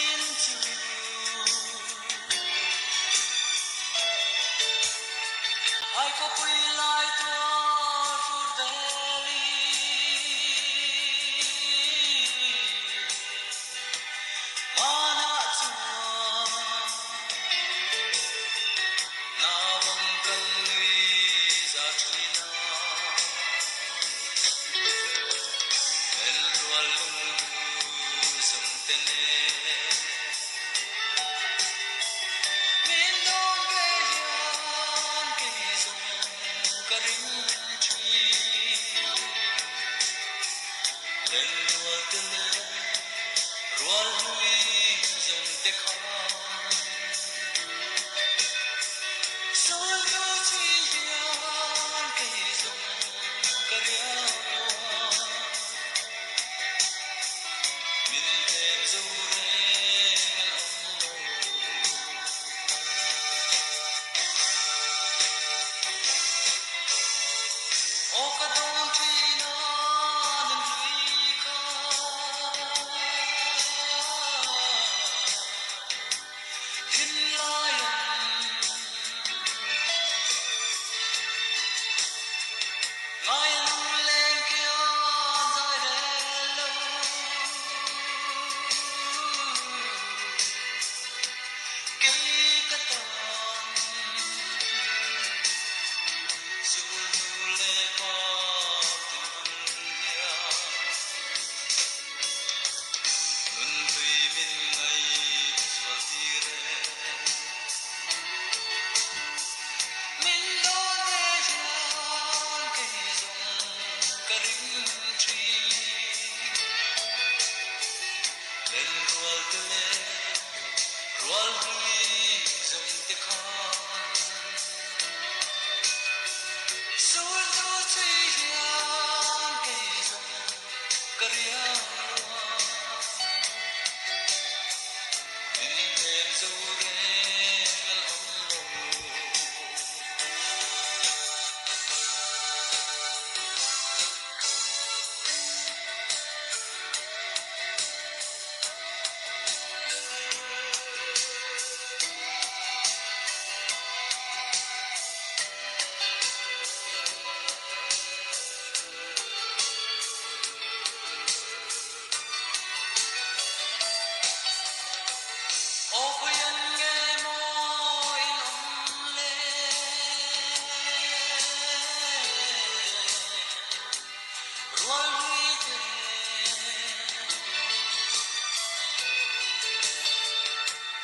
Thin chu. Ai khawpui lai tuar hrut veli. Hmanah chuan naupang kan nui za thin a. Enrual lungdu zawng te nen. Min dawn ve hian kei zawng ka ring thin. Lenrual te leh rual hlui zawng te khan. Sawi chi hian kei zawng ka riak rual. Min hnem zo reng an awm lo. Aw ka dawn thin a nun hlui kha. Nunhlui min ngaih zual tir e. Min dawn ve hian kei zawng ka ring thin. Len rual te leh rual hlui zawng te khan. Sul tu chhui hian kei zawng ka riang ruang. Min hnem zo reng an awm lo. Aw khawian nge maw in awm le? Rual hlui te.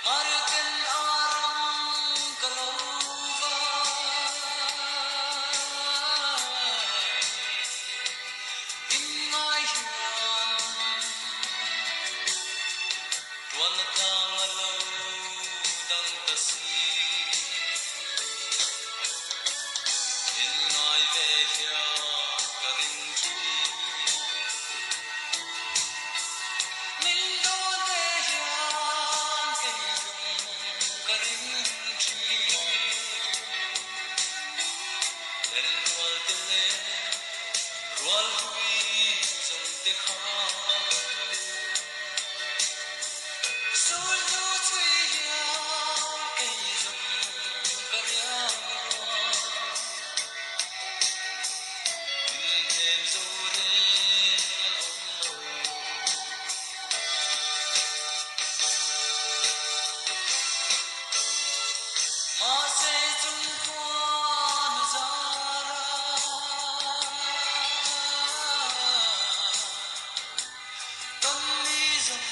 Hmarken a ram ka lo va. In ngai hian tuan tlang a lo dang ta si. In ngai ve hian ka ring thin. Min dawn ve hian kei zawng ka ring thin. Lenrual te leh Rual hlui zawng te khan sulhnu chhui hian kei zawng ka riang ruang. Min hnem zo reng an awm lo. Mahse chung khuan a zar a. Tawn ni zawng.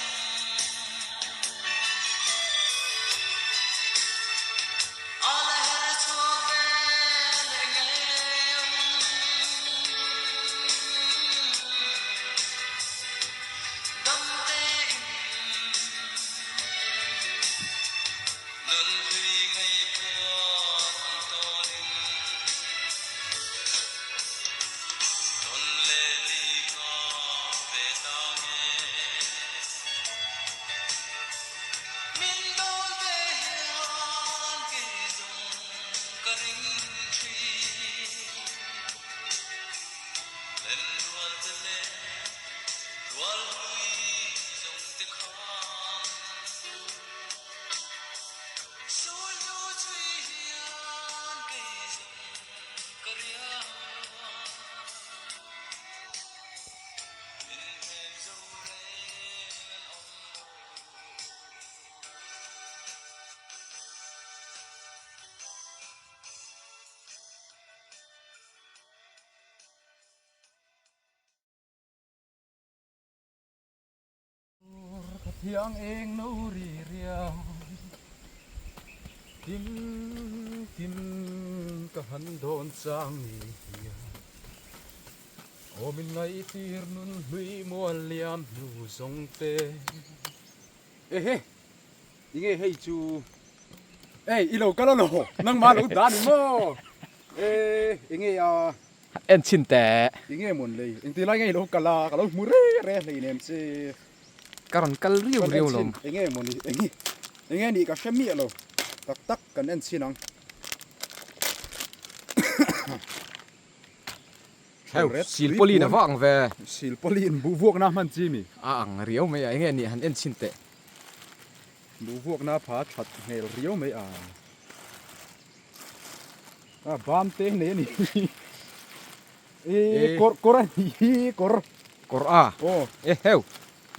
thiang eng no ri riau Kim kim ka han dawn chang ni hian Aw min ngaihtir nun hlui mual liam hnu zawng te. Ehe tinge hei chu Ei i lo kal a lo nangmah lo dah ni maw E enge a En chhin teh. Tinge mawn lei engti lai nge i lo kal a ka lo hmu re re hleinem che. Ka rawn kal riau riau lo. Enge maw ni enge enge nih ka hre miah lo tak tak kan en chhin ang. Heu silpawlin a va ang ve. Silpawlin buh vuakna hman chi mi. A ang riau mai a enge nih han en chhin teh. Buh vuakna pha that hmel riau mai a. A bam te nei a ni. E kawr kawr a ni hi kawr. Kawr a. Aw. E heu.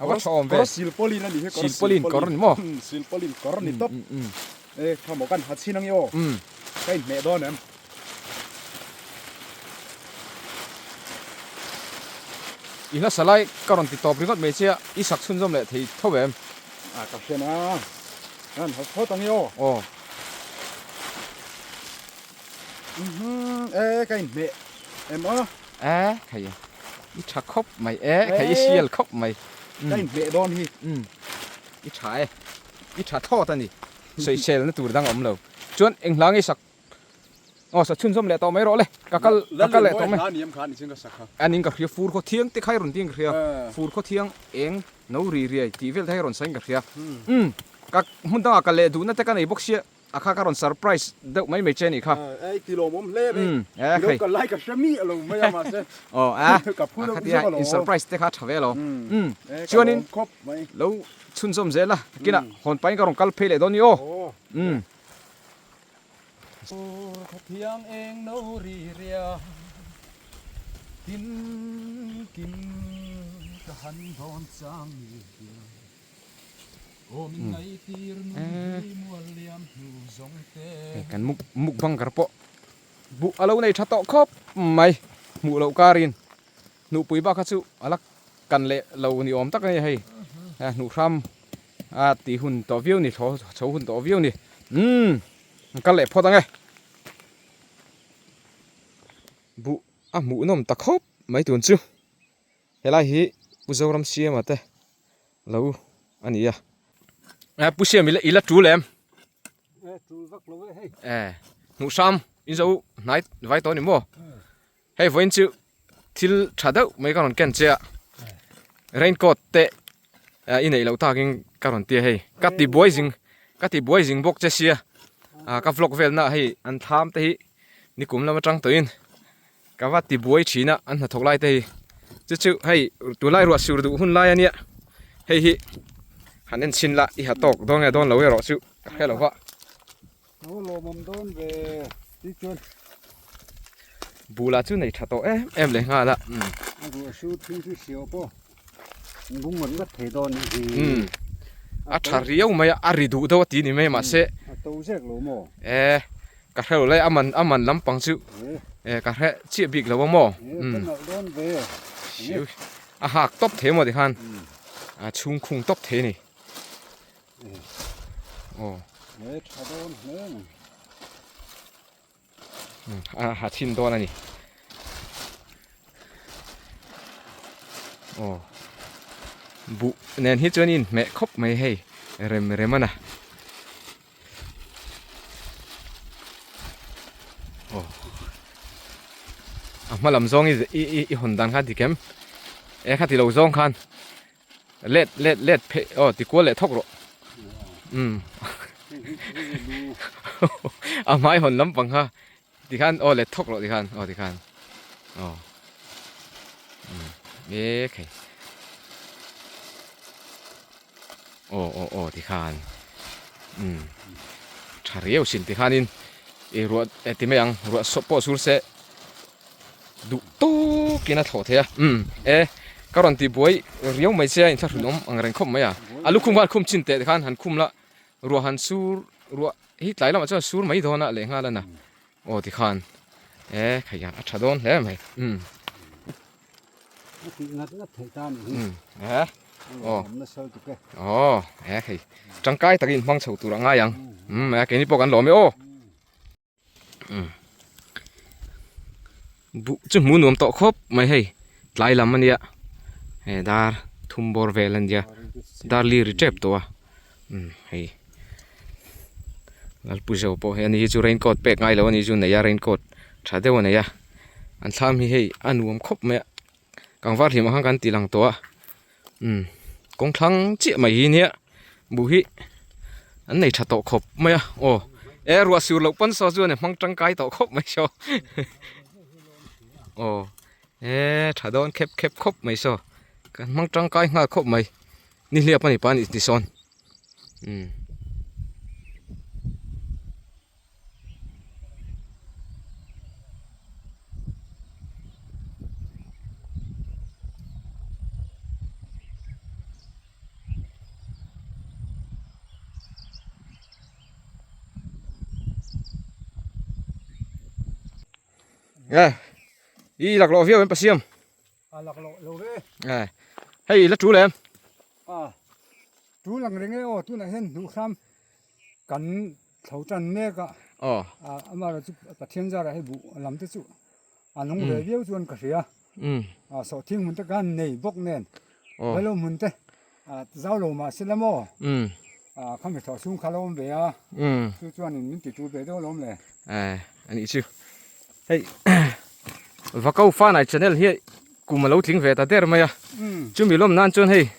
A va tha awm ve. Kawr silpawlin a ni hi kawr silpawlin kawr ni maw? Silpawlin kawr ni tawp. E kha maw kan ha chhin ang i aw. Ka inhmeh dawn em? I hla salai ka rawn ti tawp ringawt mai che a, i sak chhunzawm leh thei tho em? A ka hre na. Kan ha phawt ang i aw. Aw. E ka inhmeh em aw. E khai i tha khawp mai e khai i sial khawp mai. Ka inhmeh dawn hi. I tha e. I tha thawt a ni. Sawiselna tur dang a awm lo. Chuan eng hla nge sak aw sa chhunzawm leh tawh mai rawh le. Ka kal ka kal leh tawh mai. A ning ka hria fur khaw thiang te kha i rawn ti in ka hria. Fur khaw thiang eng no ri riai tih vel te kha i rawn sain ka hria. Ka hmun dangah ka leh duhna te ka nei bawk sia. A kha ka rawn surprise deuh mai mai che anih kha. Ei ti lawmawm hle mai. E Lo ka lai ka hre mi alo mai a mahse. Aw a. Ka phu deuh zawk alo. In surprise te kha tha ve lo. Chuanin khawp mai. Lo chhunzawm zel a. Kinah hawn pahin ka rawn kal phei leh dawn ni aw. Khawthiang eng no ri ria Kim kim ka han dawn chang ni hian. Kan mukbang pawh buh a lo nei tha tawh khawp mai hmuh loh karin hnuhpui bak kha chu a la kan leh lo ni awm tak a ni hei hnuh hram a tih hun tawh viau ni thaw chho hun tawh viau ni umm an kal leh phawt ang e buh a hmuh nawm ta khawp mai tun chu helai hi Pu Zoram Siama te lo a ni a. Eh Pu Siam i la tul em? Eh tul vak lo e hei. Eh hmuh hram in zo hnai vai tawh ni maw? Hei vawiin chu thil tha deuh mai ka rawn ken che a. Raincoat te i neih loh takin ka rawn tia hei. Ka ti buai zing ka ti buai zing bawk che sia. Ka vlog velna hei an thlam te hi nikum lam atang tawhin Ka va ti buai thin a an hnathawk lai te hi chu chu hei tunlai ruah sur duh hun lai a nia hei hi han en chhin la i ha tawk dawn nge dawn lo erawh chu ka hre lo va. Lo lawmawm dawn ve ti chuan. Bula chu nei tha tawh em em leh nghal a. A ruah sur thin chu hriau pawh bung ngawt ngawt thei dawn hi. A tha riau mai a a ri duh deuh a ti ni mai mahse. A to zek lo maw? E. Ka hre lo lai a man a man lampang chu eh ka hre chiah bik lo a maw a hak tawp thei maw tikhan a chhung khung tawp thei a ni aw a ha chhin dawn a ni aw buh nen hi chuan inhmeh khawp mai hei rem rem a na. A hma lam zawng i i hawn dan kha dik em e kha ti lo zawng khan let let let phei aw ti kual leh thawk rawh umm a hmai hawn lampang kha tikhan aw let thawk rawh tikhan aw tikhan aw umm e khai. Aw aw aw tikhan umm tha riau sin tikhanin ih ruah eh ti mai ang ruah sawp pawh sur se duh tawkin a thlawh thei a umm e ka rawn tih buai riau mai che a inthlahrun awm ang reng khawp mai a a lukhum khan khum chin teh tikhan han khum la ruah han sur ruah hi tlai lamah chuan sur mai dawn a lehnghal a na aw tikhan e khaih a tha dawn hle mai umm. A tih ngat ngat theih ta a nih hi. Umm e. Aw. Aw, e hei. Tangkai takin hmang chho tur a ngai ang. Um, e keini pawh kan lawm e aw. Um. Buh chu hmu nuam tawh khawp mai hei. Tlai lam a nia. He dar thum bawr vel a nia. Dar li ri tep tawh a. Um, hei. Lalpu zo pawh hei ani hi chu raincoat pek ngai lo a ni chu nei a raincoat tha deuh a nei a. An thlam hi hei a nuam khawp mai a. Kangvar hlim ang khan kan ti lang tawh a umm kawng thlang chiah mai hi nia buh hi an nei tha tawh khawp mai a aw e ruah sur loh pawn saw chuan hmang tangkai tawh khawp mai saw aw e tha dawn khep khep khawp mai saw kan hmang tangkai nghal khawp mai nihliap a ni pa ni sawn umm. Nge i laklawh viau em pasiam a laklawh lo ve nge hei la tul em a tul ang reng e aw tunah hian hnuh hram kan Tho tan mek a, amaherawh chu Pathian zarah hei buh lam te chu a nung ve viau chuan ka hria. Sawhthing hmun te khan nei bawk nen vailo hmun te zau lo mah se la maw khami thawh chhung kha lo awm ve a, chu chuanin min ti tul ve deuh alawm le. A nih chu hei Vakau Fanai channel hi kum a lo tling ve ta der mai a, chumi lawm nan chuan hei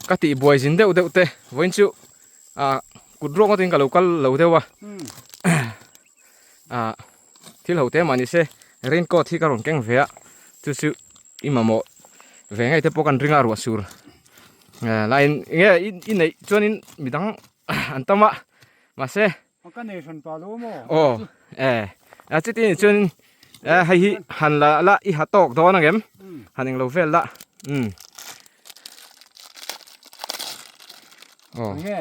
ka tih buai zin deuh deuh te vawiin chu ah kut ruak ngawtin ka lo kal lo deuh a ah thil ho te mah ni se raincoat hi ka rawn keng ve a chu chu i mamawh ve ngei te pawh kan ring a ruah sur laiin enge i neih chuanin midang an tam a mahse ka nei hran pa lo maw aw e a chuti ni chuan e hei hi han la la i ha tawk dawn ang em han englo vel la um aw nge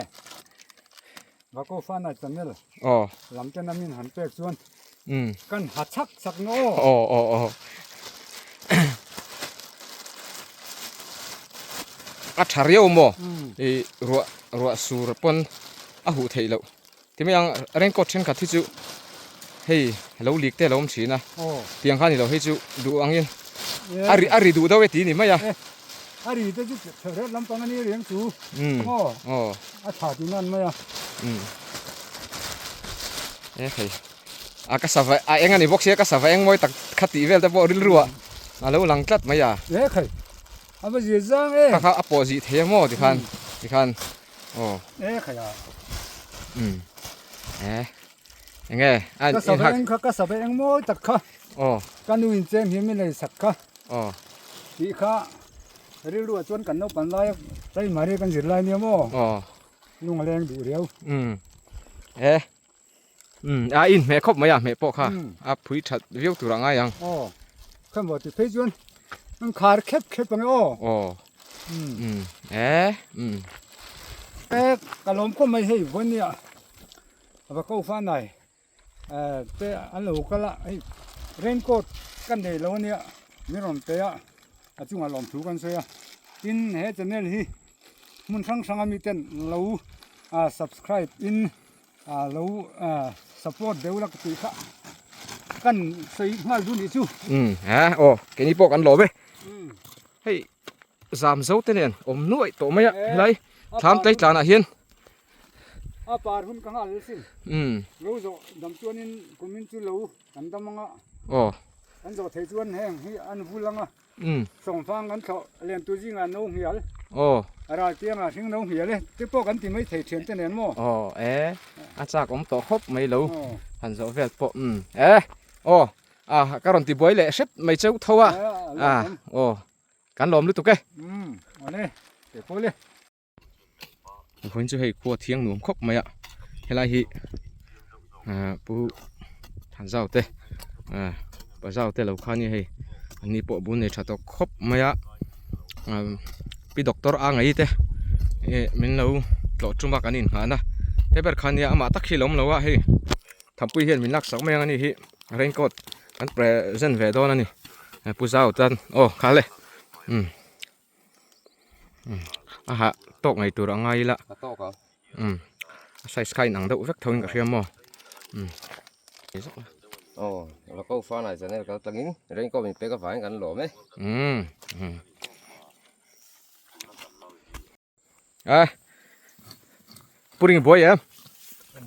vako fana channel aw lam te namin han pek chuan um kan ha chak chak no aw aw aw a tha riau maw i ruah ruah sur pawn a huh theih loh ti mai ang raincoat thenkhat hi chu hei lo lik te a lo awm thin a tiang kha a ni lo hei chu duh angin a ri a ri duh deuh e tih a ni mai a a ri te chu thehret lampang a ni riang chu aw a tha tih nan mai a e hei a ka sava a eng a ni bawk sia ka sava eng mawi tak kha tih vel te pawh rilru ah a lo lang tlat mai a e khai a va zir zang e kha kha a pawh zih thei a maw tikhan tikhan aw e khai a um e enge a ka sava eng kha ka sava eng mawi tak kha aw ka nu in cheng hian min lei sak kha aw tih kha rilru ah chuan kan naupang lai a primary kan zir lai nia maw aw lung a leng duh riau um e Umm a inhmeh khawp mai a hmeh pawh kha a phui that viau tur a ngai ang. Aw kha maw ti phei chuan an khar khep khep ang e aw. Aw umm e umm. E ka lawm khawp mai hei vawi nia a va ko fa nai te an lo kal a hei raincoat ka nei lo ania min rawn pe a a chungah lawmthu kan sawi a tin he channel hi hmun hrang hrang ami ten lo subscribe in A lo support deuh la ka tih kha kan sawi nghal duh nih chu. Umm ha aw keini pawh kan lawm e. Hei zam zo te nen awm nuaih tawh mai a helai thlam tlai tlanah hian. A par hun ka nghal sin. Umm. Lo zawh dam chuanin kumin chu lo kan dam anga. Aw. Kan zawh thei chuan heng hi an vul anga. Umm. Sawngfang kan thlawh lian tu zingah no hnial. Aw. Ral tiangah hring no hnial e. Te pawh kan ti mai thei thian te nen maw? Aw e. A chak awm tawh khawp mai lo. Han zawh vel pawh. Umm. E. Aw. A ka rawn ti buai leh hrep mai cheu tho a. A. Aw. Kan lawm lutuk e. Umm. Awle. Te pawh le. Vawiin chu hei khua thiang nuam khawp mai a helai hi ah pu Thanzau te ah Pazau te lo kha a ni hei an ni pawh bul nei tha tawk khawp mai a ah pi doctor a ngei te eh min lo tlawh tum a kan inngahna he ber kha nia amah tak hi a lo awm lo a hei Thampui hian min laksak mai ang a ni hi raincoat an present ve dawn a ni pu Zau tan aw kha le umm. A ha tawk ngei tur a ngai ila. A tawk ang. Umm a size kha inang deuh vek tho in ka hria maw. Umm. Aw va ko fanai channel kal tlangin raincoat min pek avangin kan lawm e. Umm. A puring buai em?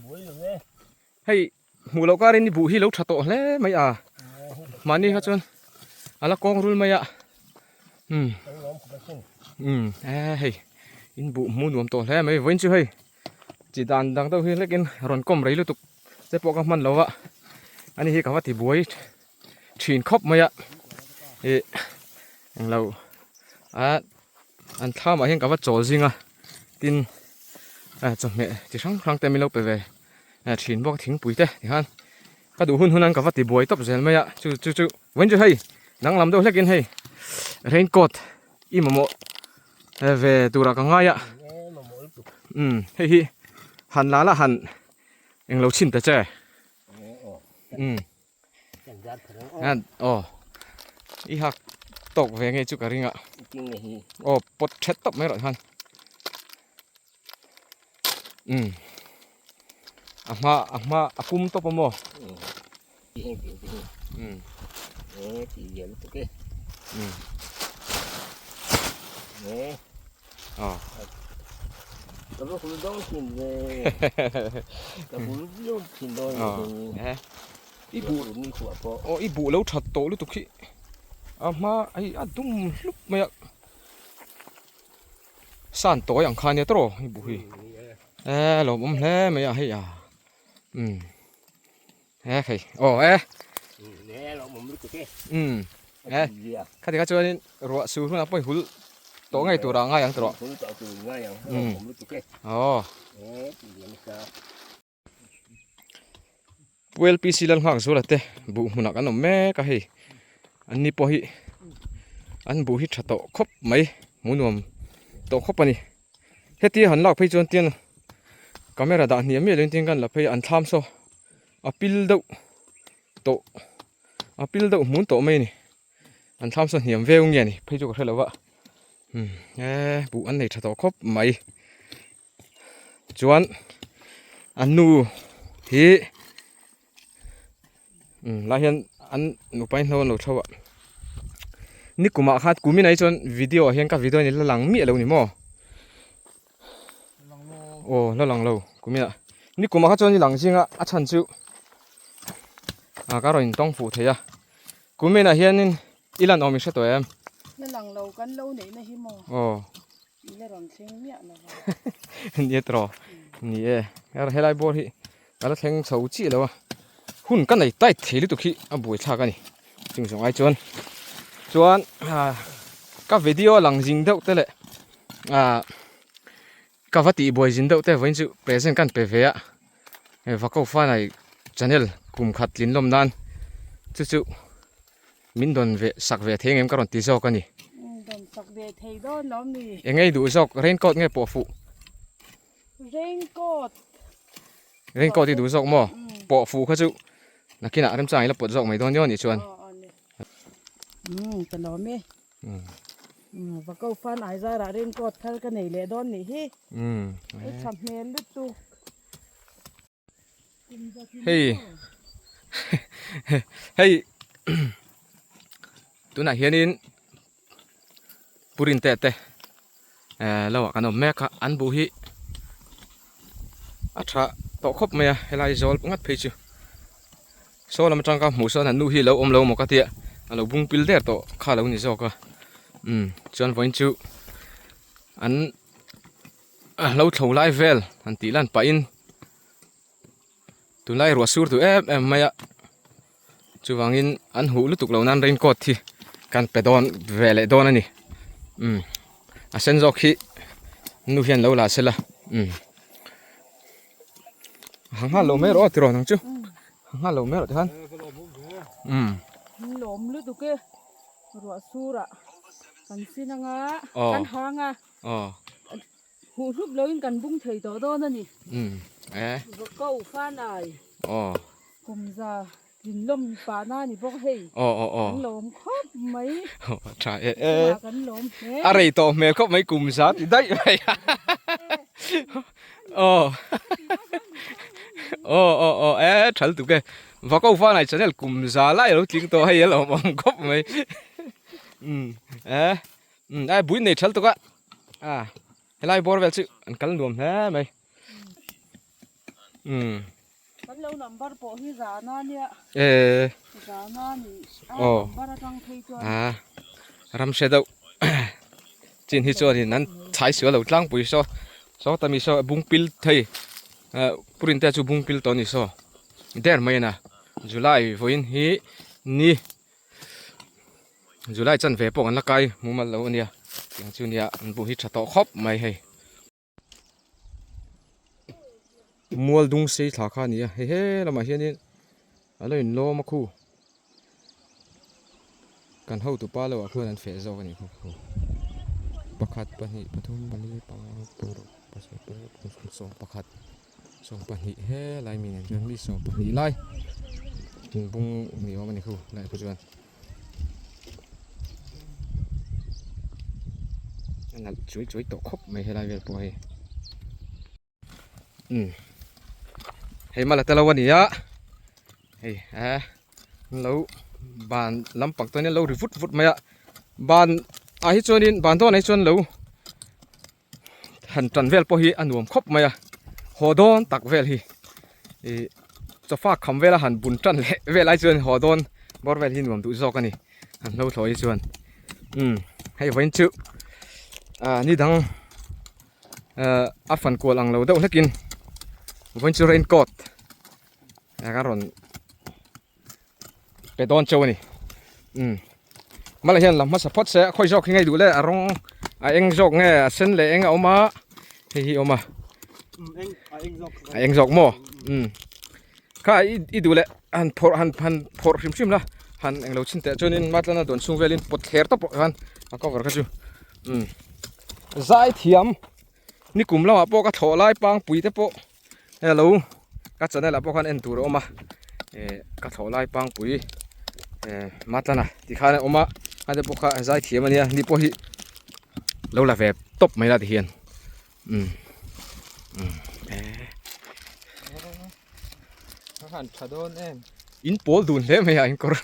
Buai lo e. Hei hmuh loh karin i buh hi lo tha tawh hle mai a. Mahni kha chuan a la kawng rul mai a. Umm. Umm e hei in buh hmu nuam tawh hle mai vawiin chu hei chi dan dang deuh hi hlekin rawn kawm rei lutuk che pawh ka hman lo a. Ani hi ka va ti buai thin khawp mai a. Ih englo a. An thlamah hian ka va chawl zing a, tin chawhmeh chi hrang hrang te min lo pe ve thin bawk a thingpui te tikhan ka duh hun hun an ka va ti buai tawp zel mai a chu chu chu vawiin chu hei danglam deuh hlekin hei rain coat i mamawh ve turah ka ngai a umm hei hi han la la han englo chhin ta che umm. Aw i hak tawk ve nge chu ka ring a aw pawt that tawp mai rawh hian umm a hma a hma a pum tawp a maw umm umm aw aw I buh aw i buh lo that tawh lutuk hi a hma hei a dum hlup mai a san tawi ang kha ania tawh i buh hi e lawmawm hle mai a hei a umm he hei aw e umm e khati kha chuanin ruah sur hunah pawh i hul tawh ngei turah a ngai ang tawh umm aw. Pu LPC lal nghak zuala te buh hmunah kan awm mek a hei an ni pawh hi an buh hi tha tawh khawp mai hmuh nuam tawh khawp a ni hetia han lak phei chuan tiang camera dah hniam miah loin tiang kan la phei a an thlam saw a pil deuh tawh a pil deuh hmun tawh mai a ni an thlam saw hniam viau nge ni phei chu ka hre lo va umm e buh an nei tha tawh khawp mai. Chuan an nu hi umm lai hian an nupa in hlo an lo tho a nikumah khan kumin ah hi chuan video ah hian ka video a ni la lang miah lo ni maw aw la lang lo kumin ah nikumah kha chuan i lang zing a a chhan chu ah ka rawn intawng fuh thei a kumin ah hianin i lan awm i hre tawh em? La lang lo kan lo neihna hi maw? Aw. I la rawn thleng miah lo va. Ni e tawh. Ni e. Helai bawr hi ka la thleng chho chiah lo a. Hun ka nei tight thei lutuk hi a buai thlak a ni. Chung zawng ai chuan chuan ka video a lang zing deuh te leh ka va tih buai zin deuh te vawiin chu present kan pe ve a. Hei Vako Fanai channel kum khat tlin lawm nan chu chu Min dawn ve sak ve thei ngem ka rawn ti zawk a ni. Dawn sak ve thei dawn lo mi. Eng ei duh zawk raincoat nge pawh fuh? Raincoat. Raincoat i duh zawk maw? Pawh fuh kha chu nakinah remchang ila pawt zawk mai dawn nia nih chuan. Umm ka lawm e. Umm va ko fan ai zarah raincoat thar ka nei leh dawn nih hi. Umm. I tha hmel lutuk. Hei hei tunah hianin purin te te eh lo ah kan awm mek a an buh hi a tha tawh khawp mai a helai zawl ngat phei chu saw lam atang ka hmuh sawn an nu hi a lo awm lo maw ka tia a lo bung pil der tawh kha a lo ni zawk a umm chuan vawiin chu an. A hlo thlo lai vel han tih lan pahin tunlai ruah sur duh em em mai a chuvangin an huh lutuk lo nan raincoat hi kan pe dawn ve leh dawn a ni umm a sen zawk hi nu hian lo la sela umm ha nghal lo mai rawh tiraw nang chu ha nghal lo mai rawh tikhan umm lawm lutuk e ruah surah kan sin anga kan hang a. Aw. Huh hlup loin kan bung thei tawh dawn a ni. Umm e. Ko fan ai. Aw. Kumza Tlin lawm pahna a ni bawk hei. Aw aw aw. Kan lawm khawp mai. Tha e e. Kan lawm hle. A rei tawh hmel khawp mai kum za ti daih mai. Aw. Aw aw aw e thal tuk e. Va ko fa nai channel kum za lai lo tling tawh hei a lawm awm khawp mai. Um e um e bui nei thal tuk a. A helai bawr vel chu an kal nuam hle mai. Um. Kan lo number pawh hi zana nia. Eh. Zana ni. Oh. Number atang phei chuan. Ah. Ram hre deuh. Chin hi chuan in an chhai sual lo tlangpui saw. Saw tami saw bung pil thei. Purin te chu bung pil tawh ni saw. Der mai a na. July vawiin hi ni. July chan ve pawh kan la kai mumal lo ania. Tiang chu nia an bu hi tha tawh khawp mai hei. Mual dung sei thla kha a ni a hei he lamah hianin a lo inlawm a khu kan hotu pa lohah khuan an feh zawk a nih khu pakhat pahnih pathum pali panga paruk pasarih pariat pasarih sawm pakhat sawm pahnih helai mi nen chuan mi sawm pahnih lai inbung ni awm a ni khu lai khu chuan. A nalh chuai chuai tawh khawp mai helai vel pawh hei umm hei mala te lo a ni a hei eh an lo ban lampang te hian an lo ri vut vut mai a ban ah hi chuanin ban dawnah hi chuan lo han tan vel pawh hi a nuam khawp mai a haw dawn tak vel hi ih chawfa kham vela han bun tan leh vel ai chuan haw dawn bawr vel hi nuam duh zawk a ni han hlo thlawh hi chuan umm hei vawiin chu ah ni dang ah a fan kual ang lo deuh hlekin vawiin chu rain coat a rawn. Pe dawn cheu a ni umm mala hian la hmasa phawt se a khawi zawk hi ngei duh le a rawng a eng zawk nge a sen leh eng a awm a hei hi a awm a a eng zawk maw umm kha i i duh leh han phawrh han han phawrh hrim hrim la han englo chhin teh chuanin matlana dawn chhung velin pawt thler tawp pawh khan a cover kha chu umm zai thiam ni kum lamah pawh ka thlawh lai pangpui te pawh. Hello ka channel ah pawh khan en tur a awm a eh ka thlawh lai pangpui eh matlana ti khan a awm a a te pawh kha zai thiam a nia ni pawh hi lo la ve tawp mai la ti hian umm umm eh a han tha dawn em in pawl dun hle mai a in kawr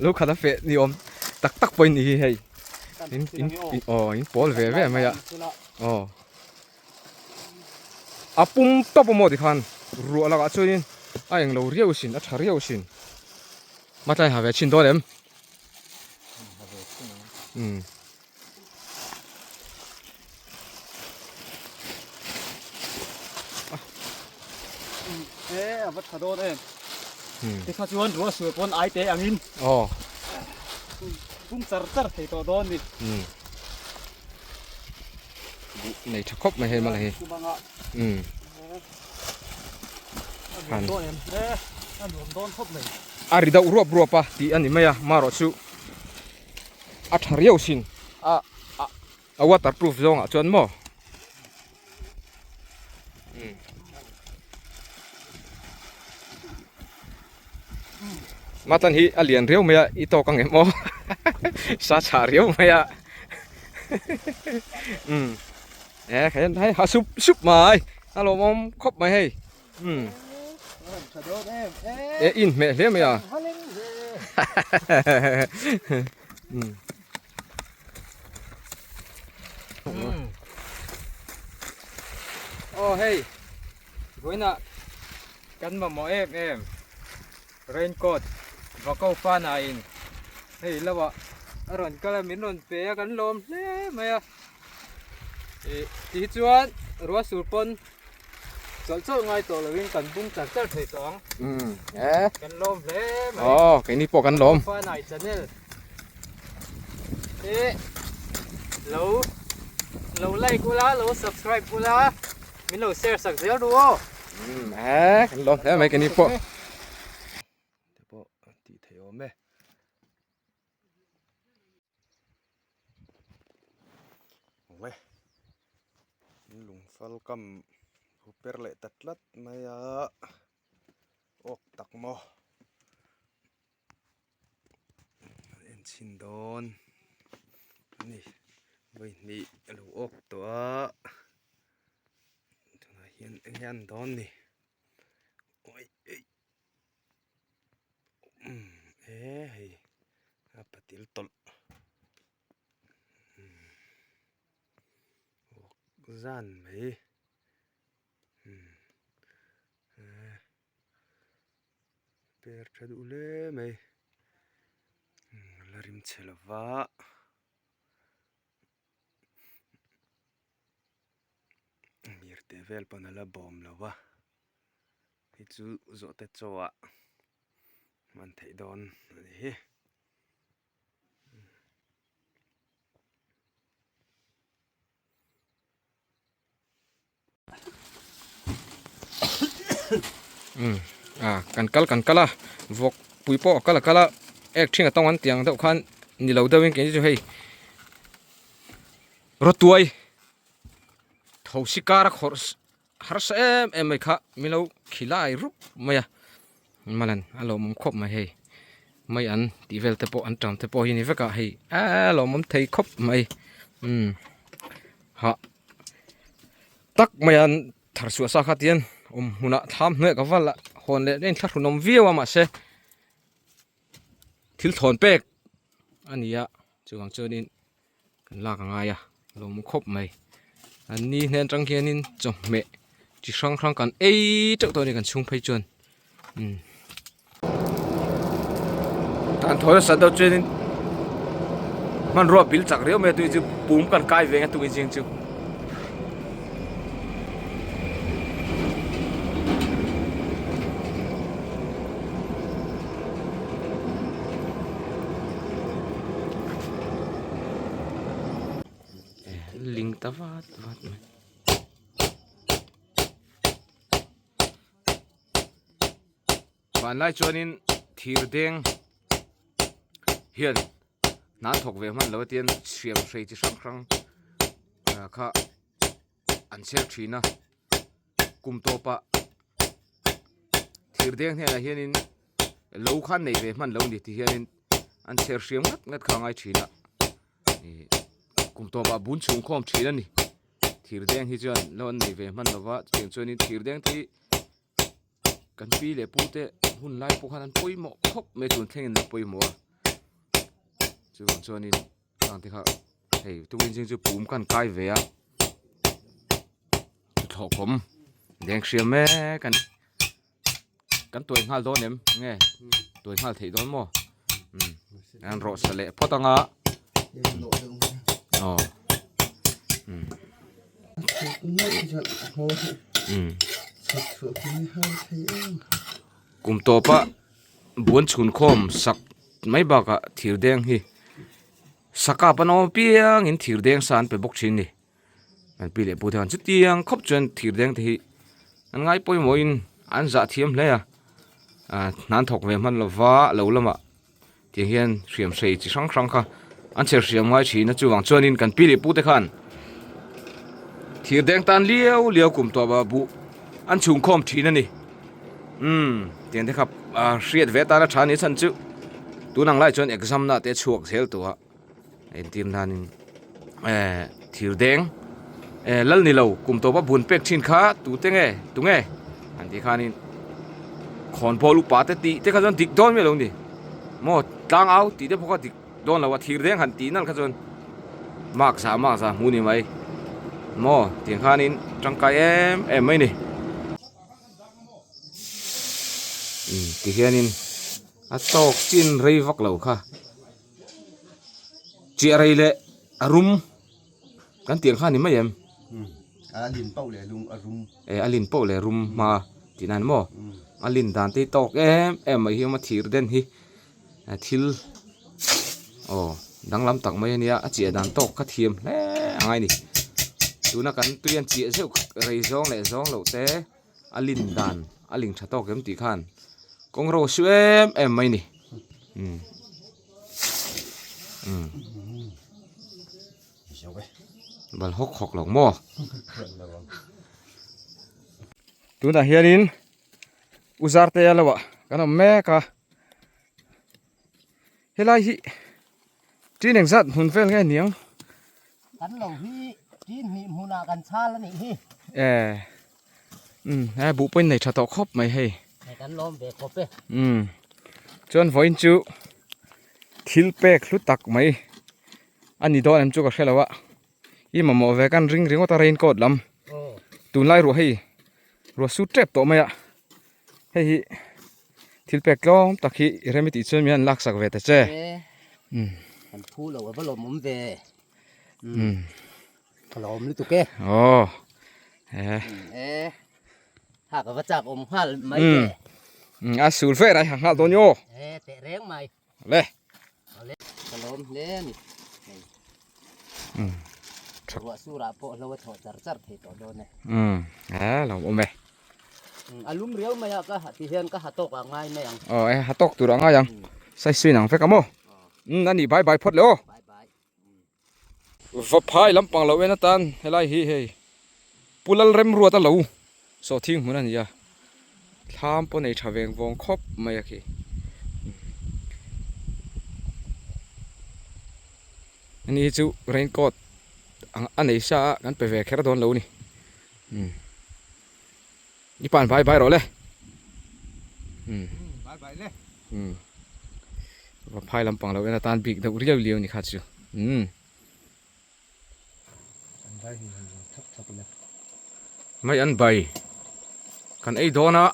lo khat a feh ni awm tak tak pawhin ni hi hei in in aw in pawl ve ve mai a aw. A pum tawp a maw tikhan ruah lakah chuanin a englo riau sin a tha riau sin hmatlai ha ve chhin dawn em umm e a va tha dawn em tikha chuan ruah sual pawn ai te angin aw pum char char thei tawh dawn ni Nei tha khawp mai hei mala hi. Umm. Han. A ri deuh ruap ruap a tih a ni mai a marawh chu a tha riau sin a a waterproof zawngah chuan maw. Umm. Matan hi a lian riau mai a i tawk ang em aw sa chhah riau mai a umm e khain hei ha sup sup mai a lawmawm khawp mai hei umm e in hmeh hle mai a umm. Aw hei vawiinah kan mamawh em em raincoat Vako fana in hei lo ah a rawn kal a min rawn pe a kan lawm hle mai a ih ti hi chuan ruah sur pawn chawlh chawlh ngai tawh lo in kan bung char char thei tawh ang kan lawm hle mai aw keini pawh kan lawm fana channel te lo lo like ula lo subscribe ula Min lo share sak zel ru aw. Umm eh kan lawm hle mai keini pawh. Te pawh an tih theih awm e. Awle lungfal kam hu per leh ta tlat mai a. Awk tak maw an en chhin dawn a ni vawi hnih a lo awk tawh a tunah hian eng nge an dawn ni awi eih umm e hei a patil tawlh umm awk zan mai. Per tha duh hle mai la rim chhe lova mir teh vel pawn a la bawm lo va hei chu zawhte chaw ah hman theih dawn a ni hi. A kan kal kan kal a vawk pui pawh a kal a kal a ek ṭhing a tawng an tih ang deuh khan ni lo deuhin keini chu hei rawtuai thosi kara khawrh harsa em em mai kha min lo khilai rup mai a malan a lawmawm khawp mai hei mai an tih vel te pawh an ṭam te pawh hi ni vek a hei a lawmawm thei khawp mai umm hah tak mai an thar chhuah sa kha tian awm hmunah thlam hnuaiah ka val a hawn leh daih thlahrun awm viau a mahse thil thawn pek a ni a chuvang chuanin kan lak a ngai a lawm khawp mai an ni hnen atang hianin chawhmeh chi hrang hrang kan ei teuh tawh a ni kan chhung phei chuan umm an thaw nasa deuh chuanin hmanrua bil chak riau mai a tui chu pum kan kai ve ang a tui zing chu. Ling ta vat vat mai. Vanlai chuanin thir deng hian hna thawk ve hman lo a tian hriam hrei chi hrang hrang kha an chher thin a kum tawpah thir deng hnenah hianin lo kha an nei ve hman lo a ni ti hianin an chher hriam ngat ngat kha a ngai thin a ih kum tawpah bun chhung khawm thin a ni thir deng hi chuan lo an nei ve hman lo va chutiang chuanin thir deng te hi kan pi leh pu te hun lai pawh khan an pawimawh khawp mai a tun thlengin an pawimawh a chuvang chuanin khang te kha hei tukin zing chu pum kan kai ve a thlawhkhawm deng hriam mek a ni kan tuai nghal dawn em nge tuai nghal theih dawn maw umm an rawh sa leh phawt anga aw umm kum tawpa buan chhun khawm sak mai bakah thir deng hi sakap an awm apiangin thir deng sa an pe bawk thin a ni. Kan pi leh pu te khan chutiang khawp chuan thir deng te hi an ngai pawimawhin an zah thiam hle a ah hna an thawk ve hman lova lo lamah tiang hian hriam hrei chi hrang hrang kha an chher hriam ngai thin a chuvang chuanin kan pi leh pu te khan thir deng tan liau liau kum tawp ah buh an chhung khawm thin a ni umm tiang te kha ah hriat ve atana tha a ni chhan chu tun ang lai chuan exam na te a chhuak zel tawh a. Entir nanin eh thir deng eh lal ni lo kum tawpa bun pek thin kha tute nge tunge an tih khanin khawnbawl upa te tih te kha chuan dik dawn miah lo ni maw tlang au tih te pawh kha dik dawn lo a thir deng han tih nalh kha chuan mark zah mark zah hmu ni mai maw tiang khanin tangkai em em mai ni umm tihianin a tawk chin rei vak lo kha. Chiah rei leh a rum kan tih ang kha a ni mai em? A lin pauh leh lung a rum. E a lin pauh leh rum hma tih nan maw? A lin dan te hi tawk em em mai hi awm a thir den hi thil aw danglam tak mai a nia a chiah dan tawk kha thiam hle a ngai a ni. Tuna kan tui an chiah zeuh rei zawng leh zawng loh te a lin dan a ling tha tawk em tih khan kawng ro su em em mai a ni. Umm umm bal hawk hawk lo maw tunah hianin. Uzartea lo ah kan awm mek a helai hi tin engzat hmun vel nge niang kan lo hi tin hnih hmunah kan chhal a nih hi e um he buh pawhin nei tha tawh khawp mai hei kan lawm ve khawp e um chuan vawiin chu thil pek hlu tak mai a ni dawn em chu ka hre lo a i mamawh ve kan ring ringawt a raincoat lam tunlai ruah hei ruah su tep tawh mai a hei hi thil pek tlawm tak hi i rem i tih chuan min han laksak ve ta che um kan phu lo a va lawmawm ve um ka lawm lutuk e aw he e ha ka va chak awm nghal mai ve um a sul ve rai ha nghal dawn nyo e teh reng mai le ka lawm hle a ni hei um ruah surah pawh hlo a thlawh char char thei tawh dawn e um a lawm awm e a lum riau mai a ka ha ti hian ka ha tawk a ngai mai ang aw e ha tawk tur a ngai ang sai suin ang vek a maw um a nih bai bai phawt le aw bai bai Vaphai lampang lo en atan helai hi hei Pu Lalremruat a lo sawhthing hmun a ni a, thlam pawh nei tha veng vawng khawp mai a khi. Ani hi chu raincoat a nei sa a kan pe ve kher dawn lo a ni. I pan bai bai rawh le. Bai bai le. Va phai lampang lo en atan bik deuh riau liau ni kha chu. An bai hi han zawng thak thak ila. Mai an bai. Kan ei dawn a.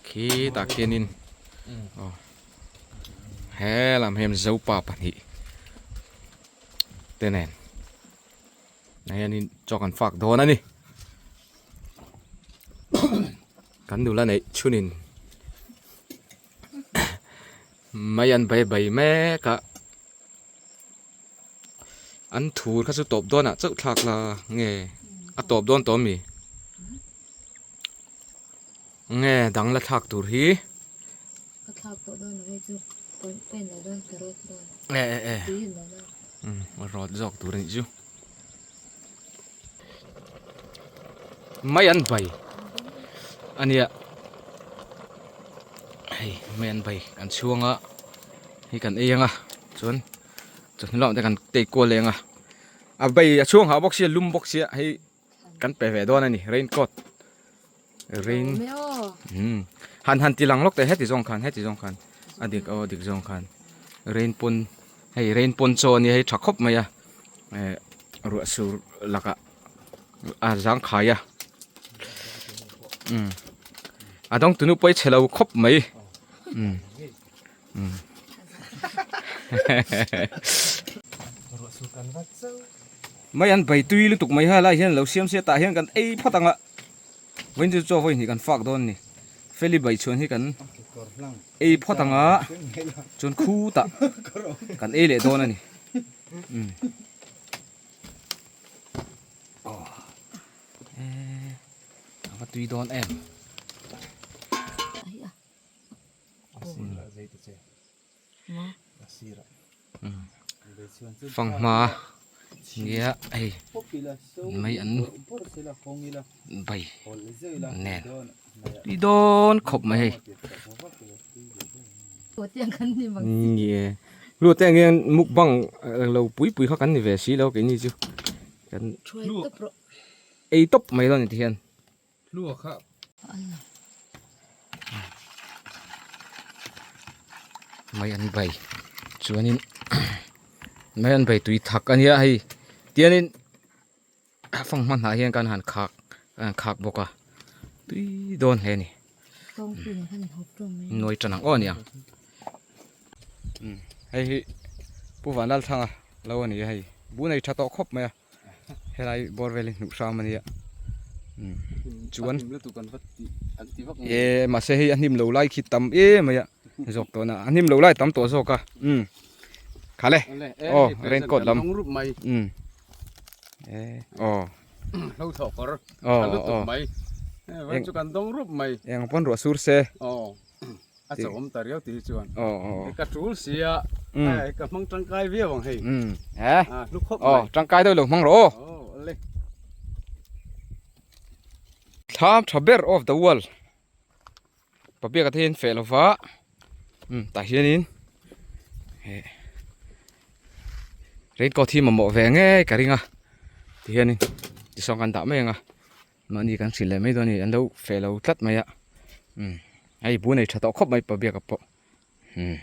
Khi tah khianin. Aw. He lam hian zopa pahnih te nen ah hianin chaw kan fak dawn a ni kan nula neih chhunin mai an bai bai mek a an thur kha chu tawp dawnah chauh thlak la nge a tawp dawn tawh ami. Nge dang la thlak tur hi. Ka thlak tawh dawn lo hei chu pen lo dawn ka rawt dawn. E e e. Tui in lo dawn. Um rawt zawk tur anih chu. Mai an bai ania hei mai an bai kan chhuang a hei kan ei anga chuan chawhnu lamah te kan tei kual leh anga a bai a chhuang hah bawk sia lum bawk sia hei kan pe ve dawn a ni raincoat rain um han han ti lang lawk teh heti zawng khan heti zawng khan a dik aw dik zawng khan rain pawn hei rain pawn chaw a nia hei tha khawp mai a eh ruah sur lakah a zang khai a um a dawng tunu pawh hi chhe lo khawp mai um um Mai an bei tui lutuk mai ha lai hian lo siam sia tah hian kan ei phawt ang a vawiin chu chaw vawi hnih kan fak dawn a ni feli bai chhuan hi kan ei phawt ang a chuan khutah kan ei leh dawn a ni umm aw a va tui dawn em. Fanghma nia hei mai an bai nen tui dawn khawp mai hei nie lu te ang hian mukbang lo pui pui kha kan ni ve si lo keini chu kan ei tawp mai dawn a ni ti hian. Mai an bai chuanin mai an bai tui thak a nia hei tianin a fanghma hnah hian kan han khak kan han khak bawk a tui dawn hle a ni nawi tan ang aw aniang hei hi Pu Vanlalthanga lo a ni a hei bu nei tha tawh khawp mai a. Helai bawr vel hi hnuh hram a nia chuan e mahse hei a hnim lo lai khi tam em mai a zawk tawh na a hnim lo lai tam tawh zawk a um khale aw raincoat lam um e aw aw aw eng pawn ruah sur se aw a chauh awm ta riau tih hi chuan aw aw hei ka tul sia Mm. hei ka hmang tangkai viau ang hei Mm. Eh? a hlu khawp Aw, mai tangkai deuh lo hmang rawh aw. aw Thlam tha ber of the world pabiaka te hian feh lova umm tah hianin eh raincoat hi mamawh ve ngei ka ring a tihianin tisawn kan dah mai ang a mahni kan hrilh leh mai dawn a ni an lo feh lo tlat mai a umm hei bu nei tha tawh khawp mai pabiaka pawh umm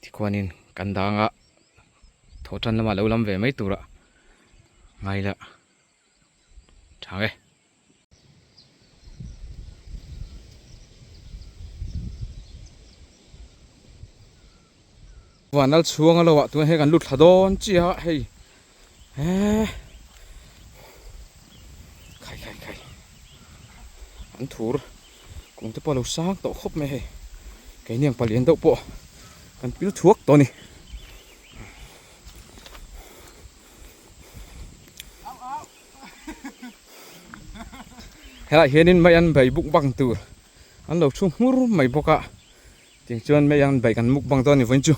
tikhuanin kan dang a thawh tan lamah lo lam ve mai turah ngai la. Tha e. Vanlal chhuang a lo ah tunah hian kan lut thla dawn chiah a hei eee khai khai khai an thur kawng te pawh a lo sang tawh khawp mai hei keini ang palian deuh pawh kan pil thuak tawh a ni. Helaiah hianin mai an bei buk bang tur an lo thu hmur mai bawk a tiang chuan mai an bei kan muk bang dawn a ni vawiin chu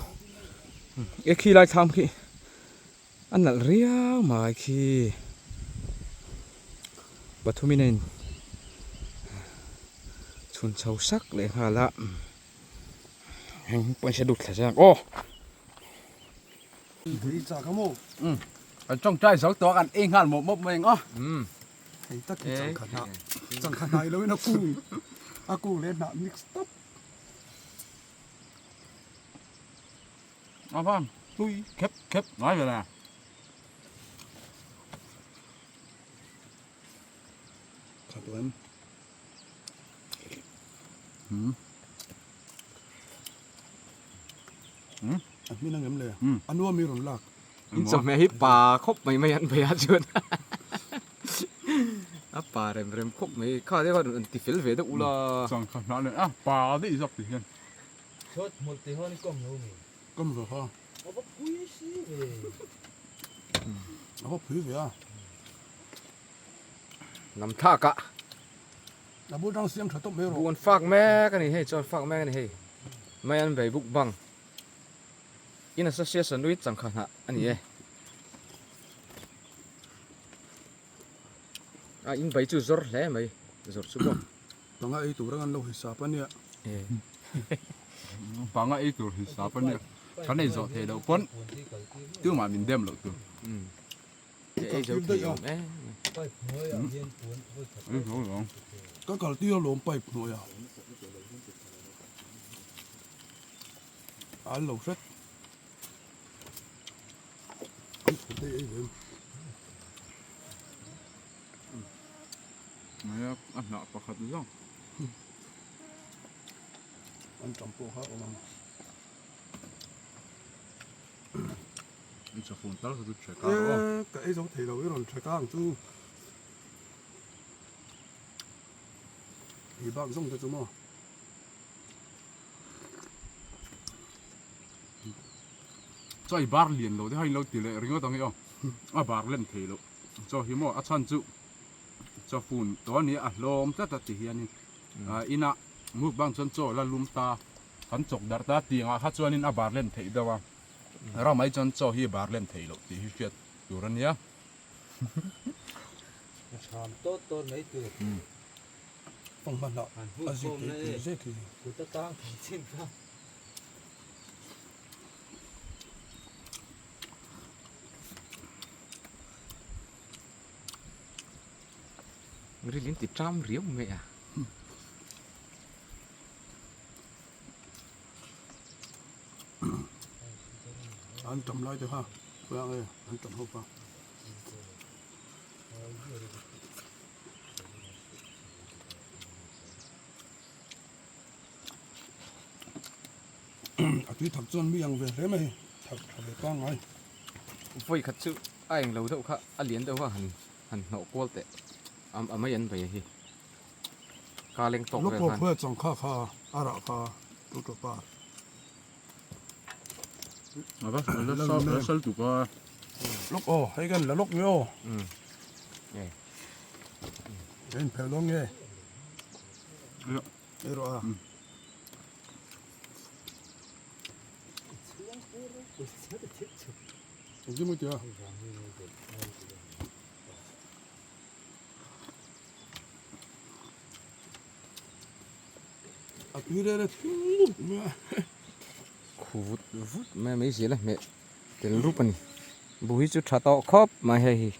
e khi lai thlam khi a nalh riau mai khi pathumin a in chhun chho sak leh nghal a heng pawisa dut thla chiang aw. Kan tawngtai zo tawh a kan ei nghal mawp mawp mai ang aw. Hei tak hi changkha hnah changkha hnah ilo in a kung a kung leh hnah mix tawp. A van tui khep khep ngai ve le. Khat em. A hmin ang em le? A nuam i rawn lak. In chawhmeh hi pa khawp mai mai an bei a chuan a pa rem rem khawp mai kha te khan an ti fel ve deuh ula. Changkha hnah leh a pa daih zawk ti hian. Chhuat hmawlh tih hawn i kawm lo mi? Kawm ve kha. A va pui si ve. A va pui ve a. Lam thlak a. A bul tang siam tha tawp mai rawh. Buan fak mek a ni hei chuan fak mek a ni hei. Mai an vei buk bang. In association lui changkha hnah a ni e. A in bai chu zawr hle mai zawr chu maw. Panga ei tur ang an lo hisap a nia. Panga ei tur hisap a nia. Kan ei zawh theih loh pawn tumah min dem loh tur. Ei zo thei awm em. Ka kal tir alawm pipe hnuaiah. An lo hret. An phut ei ei lem. A hnah pakhat zawng. An tam pawh kha awm ang. I chafun tal kha chu chhek a rawh. E ka ei zo thei lo i rawn chhek a ang chu. Hei bak zawng te chu maw. Chaw i bar lian lo te kha in lo ti leh ringawt ang i aw. A bar lem thei lo. Chaw hi maw a chhan chu chafun tawh a nia a hlawm tlat a ti hianin inah mukbang chuan chaw la lum ta kan chawk darh ta tiangah kha chuanin a bar lem theih deuh a. Ramai chuan chaw hi bar lem theih loh tih hi hriat tur a nia. Hram tawt tawt mai tur. Panghma hnah a zik tui tui zek hi. Kut atang thei chin kha. Ril in ti ṭam riau mai a. An tam lai te kha khawiah nge an tam ho kha. A tui thak chuan mi ang ve hle mai thak tha ve pangngai. Vawi khat chu a englo deuh kha a lian deuh kha han han hnawh kual teh a mai an bei hi. Ka leng tawk vel khan. Lawk lawk changkha kha a rah kha tu tu pa. Ava la sal la sal tu ka. Lawk aw hei kan la lawk nge aw. En phel dawn nge. Ei rawh a. Engtin maw tia? Uirel a thim ngut mai a. Khu vut vut mai a meizial a hmeh tel rup a ni. Buh hi chu tha tawh khawp mai hei hi.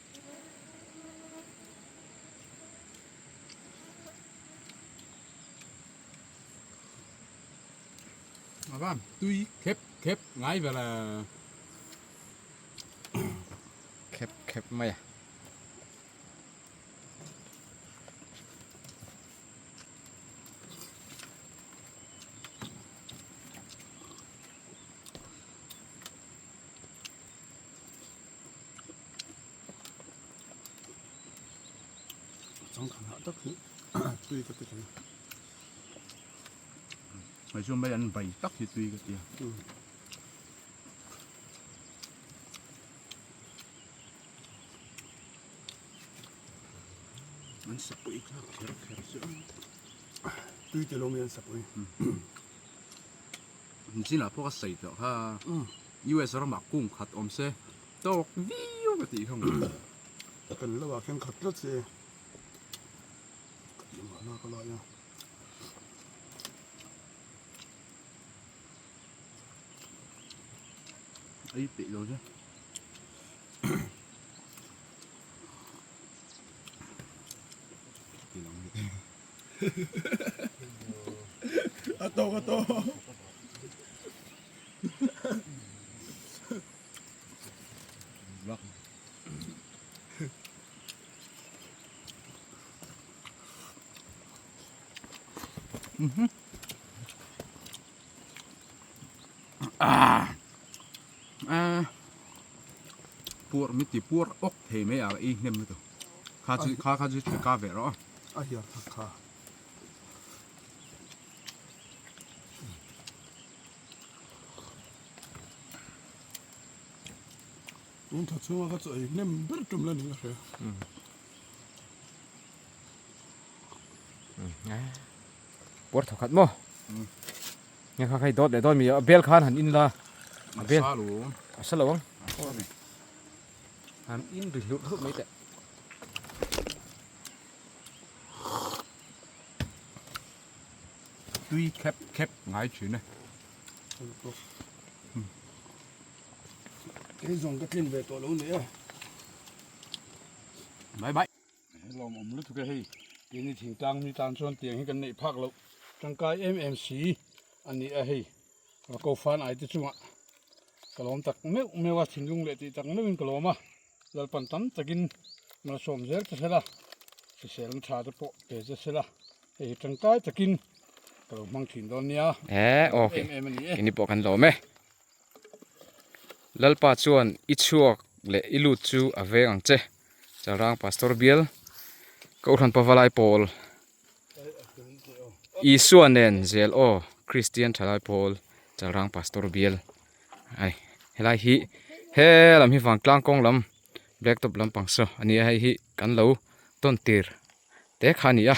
A van tui khep khep ngai vel a. Khep khep mai a. Changkhan hah tak hi tui ka ti thei. Hei chu mai an bai tak hi tui ka ti a. An sapui kha kher kher chu. Tui te lo mai an sapui. Nichinah pawh ka sawi tawh kha US ramah kung khat awm se tawk viau ka tih kha maw. Kan lo ah khian khat tlat se ka tih mahna ka lai a. Ei peih lo che. A tawk a tawk. Puar mi ti puar awk thei mai a ei hnem lutuk kha chu kha kha chu ka ve rawh a. A hiar thak kha. Tun tha chhunga ka chaw ei hnem ber tum la ni ka hria. Puar thaw khat maw? Nge kha khai dawt leh dawn mi a bel khan han in la. A bel. A sa lo ang. Han in ri hlurh hlurh mai teh. Tui khep khep ngai thin e. Kei zawng ka tlin ve tawh lo ni e. Bye bye. Lawmawm lutuk e hei keini thingtlang mi tan chuan tiang hi kan neih phak loh tangkai em em si a ni a hei Rako fan ai te chungah ka lawm tak meuh meuh a thinlung leh tih tak meuhin ka lawm a Lalpan tam takin malsawm zel che sela hriselna tha te pawh pe che sela hei hi tangkai takin ka lo hmang thin dawn nia Eh okay keini pawh kan lawm e. Lalpa chuan i chhuak leh i lut chu a veng ang che. Chalrang Pastor Bial, Kohhran Pavalai Pawl, Isua nen zel aw Kristian Thalai Pawl, Chalrang Pastor Bial a ni. Helai hi he lam hi vangtlang kawng lam black top lampang saw a ni a, hei hi kan lo tawn tir te kha a ni a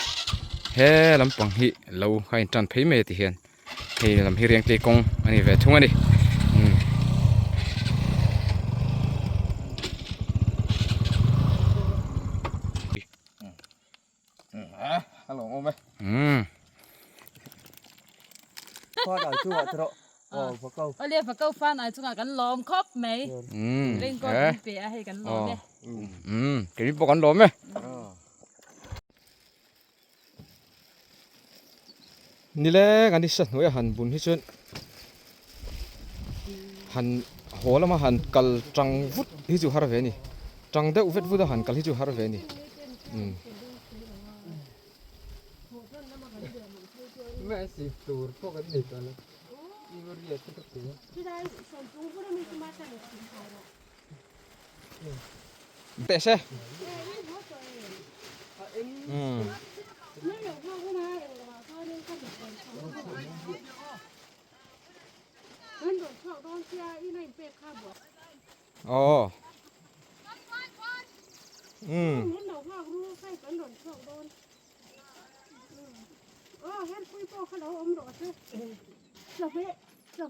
he lampang hi lo a in tan phei mai a ti hian hei lam hi riangtei kawng a ni ve thung a ni umm. Umm. Awle Vakau fan ai chungah kan lawm khawp mai. Raincoat kan pe a hei kan lawm e. Umm keini pawh kan lawm e. Nileng an isa hnuaia han bun hi chuan han haw lama han kal tang vut hi chu har ve a ni tang deuh vet vut a han kal hi chu har ve a ni umm. Teh se. Umm. Aw. Umm.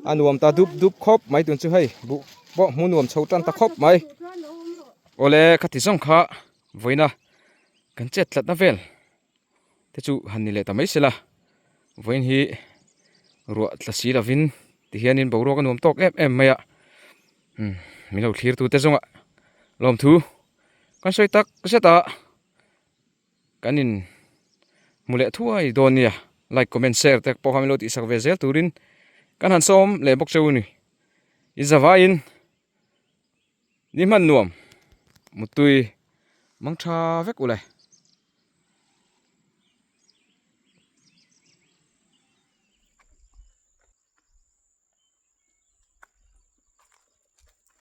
A nuam ta dup dup khawp mai tun chu hei buh pawh hmu nuam chho tan ta khawp mai awle khati zawng kha vawiina kan chet tlatna vel te chu han ni leh ta mai sela vawiin hi. Ruah tla si lovin tihianin boruak a nuam tawk em em mai a umm min lo thlir tute zawngah lawmthu kan sawi tak zet a kan in hmu leh thuai dawn nia like comment share te pawh kha min lo tihsak ve zel turin kan han sawm leh bawk cheu a ni in zavaiin ni hman nuam mutui mang tha vek u le.